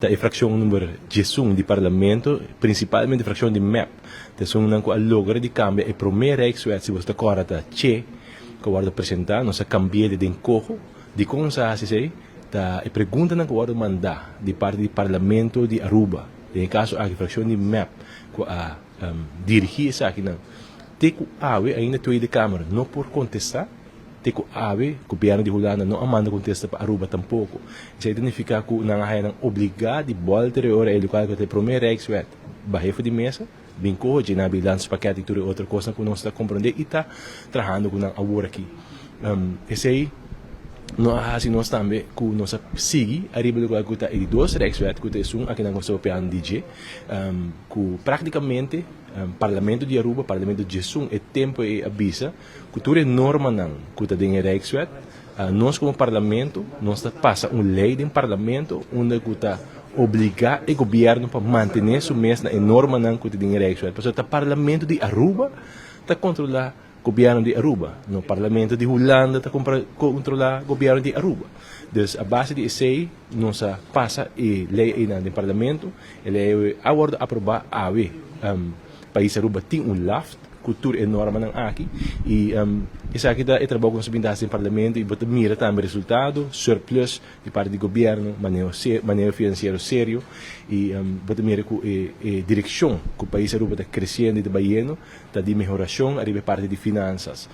Ta e fraccion number 11 di parlamento, principalmente fraccion di MEP, ta esunnan cu a logra di cambia e prome Rijkswet. Si boso ta corda, ta che cu a wordo presenta, nos a cambi'e den coho. Dicon nos a haci esey? Ta e preguntanan cu a wordo manda di parti di parlamento di Aruba, den e caso aki fraccion di MEP cu a dirigi esakinan, te cu awe ainda Tweede Kamer no por contesta. Te cu awe, gobierno di Hulanda no a manda contesta pa Aruba tampoco. Esey ta nifica cu nan a haya nan obliga di bolter e ora e locual cu ta e prome Rijkswet bahe for di mesa, bin coho dje na bilanspakket y tur e otro cosnan cu nos ta comprende y ta trahando cu nan awor aki. Esey no a haci nos tambe cu nos a sigui ariba locual cu ta e di dos Rijkswet, cu ta esun aki nan cu nos ta papiando di dje, cu practicamente Parlamento di Aruba, Parlamento djesun e tempo ey a bisa cu tur e normanan cu ta den e Rijkswet, nos como Parlamento, nos ta pasa un ley den Parlamento unda cu ta obliga e gobierno pa mantene su mes na e normanan cu ta den e Rijkswet. Pasobra ta Parlamento di Aruba ta controla gobierno di Aruba, no Parlamento di Hulanda ta controla gobierno di Aruba. Dus a base di esey nos a pasa e ley eynan den Parlamento, e ley a wordo aproba awe. Pais Aruba tin un LAFT cu tur e normanan aki y esaki ta e trabou cu nos a bin ta haci den Parlamento y bo ta mira tambe resultado, surplus di parti di gobierno, maneho maneho financiero serio y bo ta mira cu e direccion cu pais Aruba ta creciendo y ta bayendo ta di mehoracion ariba e parti di finanzas.